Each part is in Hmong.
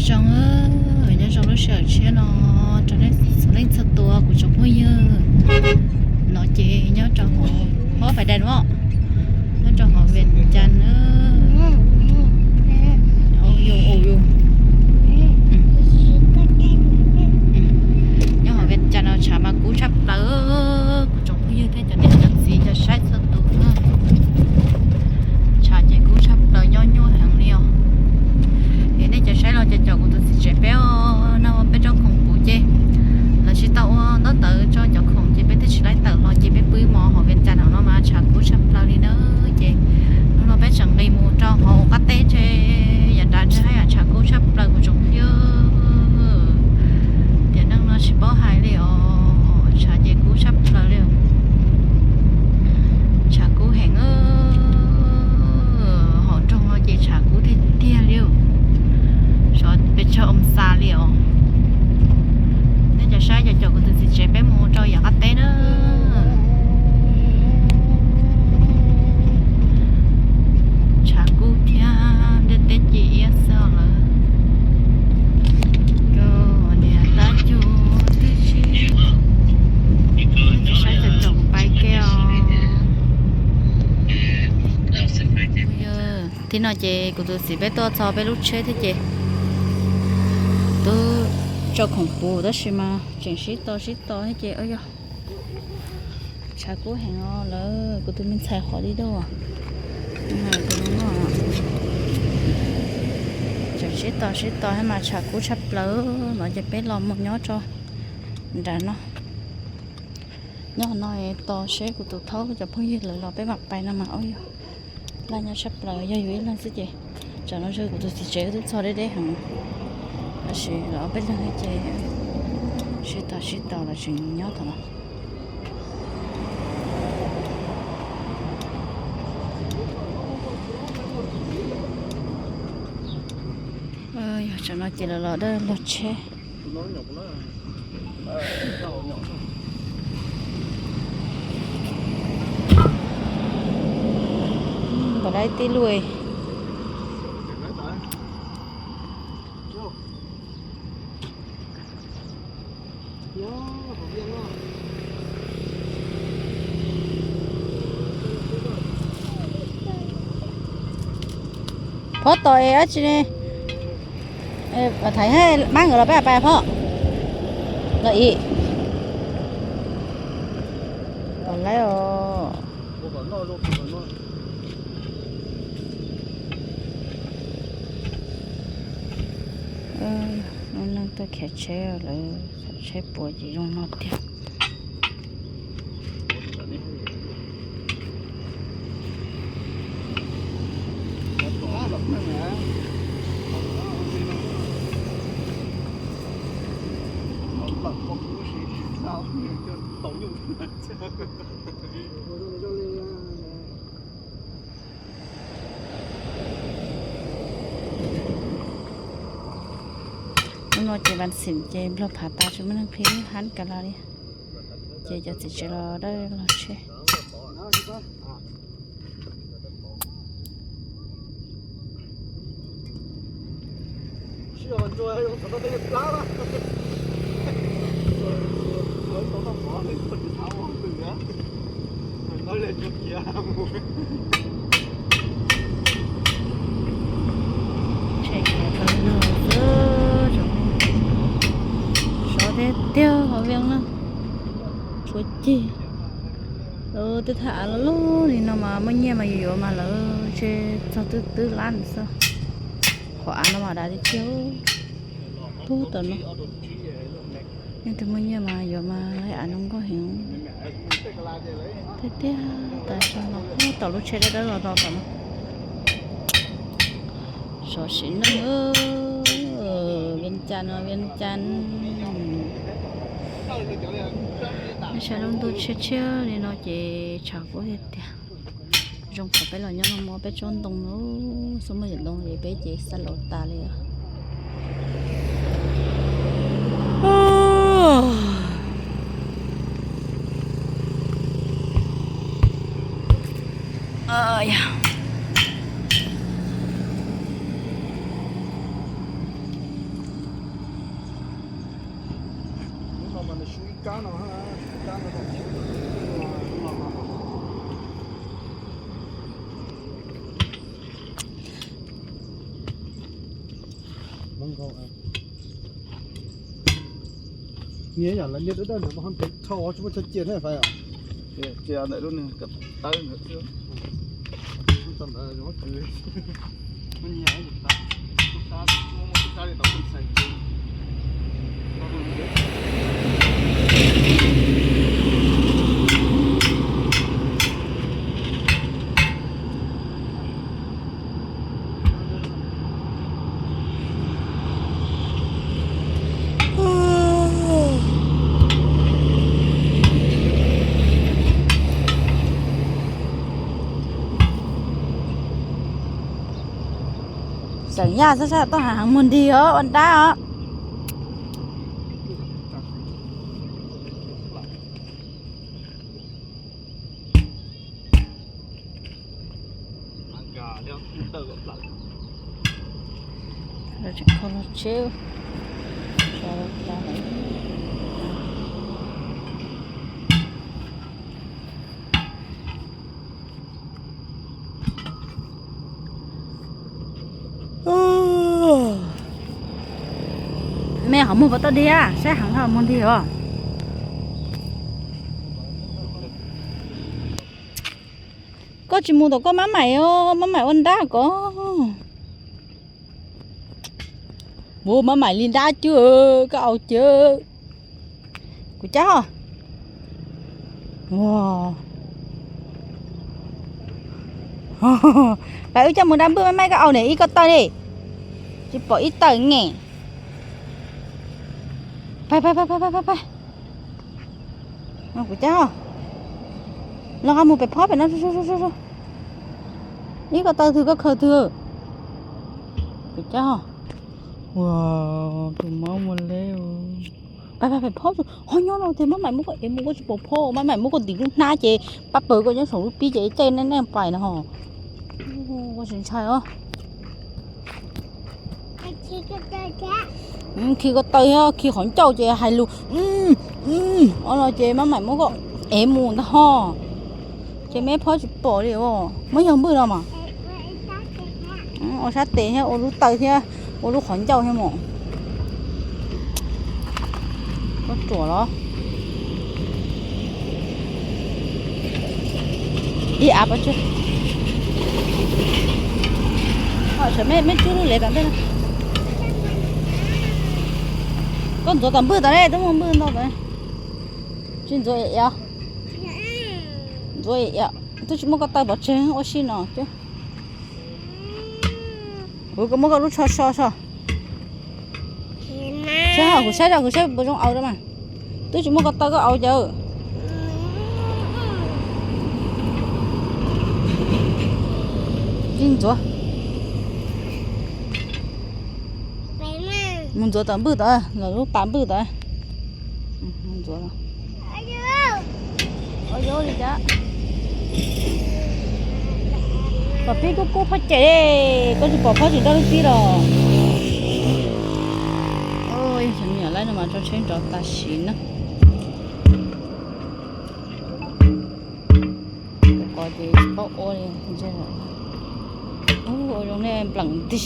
Zoo, nyob zoo lub sij hawm tshiab no rau nej txhua leej txhua tus kuv tsoom phooj ywg. No ces nyob rau hauv, hov fais dais os, nyob rau hauv Vias Cas na. Nyob hauv Vias Cas no tshav mas kub tshaj plaws kuv tsoom phooj ywg thiab cov niam cov txiv cov saib txhua tus. Tshav ces kub tshaj plaws nyob nyuaj heev li os. Es nej cov saib los cov caum kuv tus txiv tsev peb os, no peb tsob khoom puv ces lawv tsis tau ua ntaub ntawv tso cov khoom ces peb twb tsis laib tawm los ces peb pw mov hauv Vias Cas no mas tshav kub tshaj plaws li na. Ces hnub no peb tseem nqis mus rau hauv qab teb tse, yav nrad ntshe haj yam tshav kub tshaj plaws kuv tsoom phooj ywg. Tiam neej no tsis paub hais li os, tshav ces kub tshaj plaws li. Tshav kub heev, hauv nroog no ces tshav kub tiag tiag li. Sov pes tsawg oo xas li os. Nej cov saib cov caum kuv tus txiv tsev peb mus rau yav qab teb na. Tshav kub thiab ntiaj teb ci iab xwb lawm. Koj niam tab cuj twb tsis, nej cov saib cov caum kuv pais ke os. Tib no ces kuv tus txiv peb tuaj txog peb lub tsheb thiab ces twb tso khoom puv tab sis mas tseem sib tos sib tos thiab ces yog tshav kub heev os lawm. Kuv tus me ntxhais qhov li dua, tus no tseem sib tos sib tos thiab mas tshav kub tshaj plaws no ces peb los mus nyob rau nram no. Nyob no tos seb kuv tus thaub cov phooj ywg lawv los peb mam pais no mas. Yog laj nyob tshaj plaws, yog yus ib leeg xwb ces tsam no kuv tus txiv tsev twb txog deb deb heev, tab sis los ob peb leeg ces sib tos sib tos los tseem nyob tod. Yog tsam no ces lawv los dawj log tsheb. Npam dab tib luj. Phob tos es dab tsi ne? Thaiv mab nkawd los peb pais phob. Los ib pom laib os. Lub neej tuaj khiav tsheb, lawv tsheb puas ces zoo no tiag. Hnub no ces vas xim ces nplog phav tas tsis muaj neeg qhib hab kas las li. Ces cov txiv tsev los dawj log tsheb. Tshem kawg no xwb, sov tiag tiag hauv Vias na. Tshuav ceg, lawv tej thaj av loj loj li no mas muaj nyiaj mas yus yuav mas lawv tse txog twb twb lab xwb. Qhov av no mas dav tiag tiag, puag tom no. Leej twg muaj nyiaj mas yuav mas lawv av no nkauj heev. Tiag tiag, tas zog no puag tom lub tsheb dawb dawb los rau tom no. Sov sim neej, Vias Cas no Vias Cas. Nej saib lub ntuj tshiab tshiab li no ces tshav kub tiag tiag. Zoo qhov peb los nyob no muaj peb tsob ntoo no, xub muaj yam ntoo es peb ces xav laus tas li os. Nias yam lawv nias dawb dawb ntawd mas ho ntev dhau tsis muaj chaw cia thiab fai os. Cia ntawm lub nws tawb ntawd xwb. Tau ntawd muab kwv. Xeem Yaj xab sab toj heev heev mus nrig os ua dab os. Tseem kho los tsheb. Me qhov muag puas tau dig a, saib heev ho mus ntig os. Koj tsis mus tom koj mab maim, mab maim ua nrab ko. Ua mab maim li nrab cwb, koj au cwb. Kuv cab ho. Pais wb coj mus da npwj, maj maim koj au niam ib ko taw li. Tsis pom ib tawm nge. Pais pais pais pais pais. Kuv cab ho. Los nqa mus pem phob pem no. Ib ko taw twg koj khaws twg. Kuv cab ho. Ua tus mob muag le. Pais pais pem phob, ho nyob no tiag, maj maim muab koj ev mus koj tsis pom phob, maj maim muab koj ntim lub hnab ces pab pawg koj nyob saum lub pib ces caij nej nej pais no ho. Koj tsis ntshai os. Khi ko taw thiab khi qhov ncauj ces hais lus ob no ces maj maim muab koj ev mus ntag ho. Ces me phob tsis pom li os, muab yog npwj no mas. Ua sab tes thiab ua lub taw thiab ua lub qhov ncauj thiab mas. Koj ruam los. Ib av pab tsawg. Sawv me me tsub lub lev tom ntej no. Koj ntxuav tom npwj tom ne, twb muaj npwj ntau tom. Tsis ntxuav ib, ntxuav ib, twb tsis muaj ko taw pov tseg ua si no. Kuv muab koj lub tsho so so. Saib ho, kuv saib, kuv saib puas zoo au rau mas. Twb tsis muaj ko taw koj au cas. Ib ntxuav. Mus ntxuav tom npwj tod, lub pas npwj tod. Ntxuav li cas. Pom pib kub kub phob cem, koj tsis pom phob tsis nrog lub pib los. Yog xav me nyuam laib no mas tso tsheb nrov tas sim na. Ko ces tsis paub ua li. Ua zoo ne npleem tig.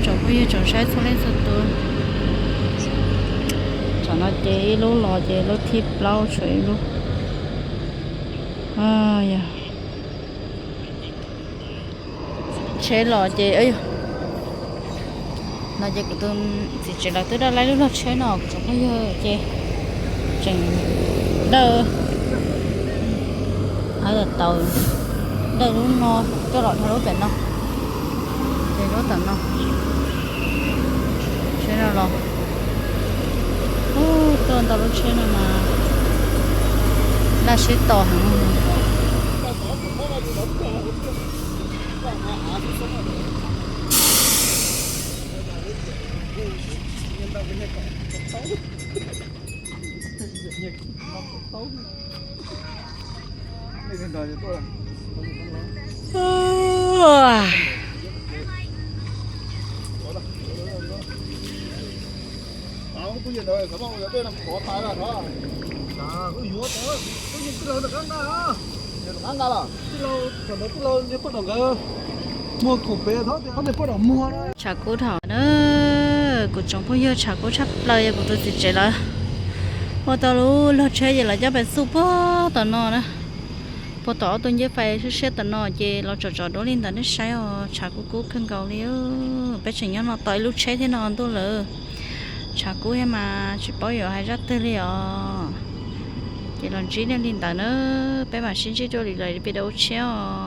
Tsoom phooj ywg tsoom saib txhua leej txhua tus, tsam no ces ib lub los ces lub thib plaub tshuav ib lub. Yog tsheb los ces, no ces kuv tus txiv tsev lawv twb dawj laib lub log tsheb no, kuv tsoom phooj ywg ces tseem dawj, dawj tau, dawj lub no coj los dhau lub pem no, ces lub tom no, tsheb no los, tuaj ntau lub tsheb no mas laj sib tos heev. Tshav kub dhau na, kuv tsoom phooj ywg, tshav kub tshaj plaws yog kuv tus txiv tsev lawm. Ua tau lub log tsheb ces lawv coj pem xuj puag tom no na, puag tom ob tug ncej fais siab siab tom no ces los tsom tsom duab li ntawd nej saib os, tshav kub kub kawg nkaus li. Peb tseem nyob no tos ib lub tsheb thiab no ntuj lawm. Tshav kub thiab mas tsis paub yuav hais zaj twg li os. Ces los ntsib nej li ntawd na, peb mam sib ntsib dua lwm lwm video tshiab os.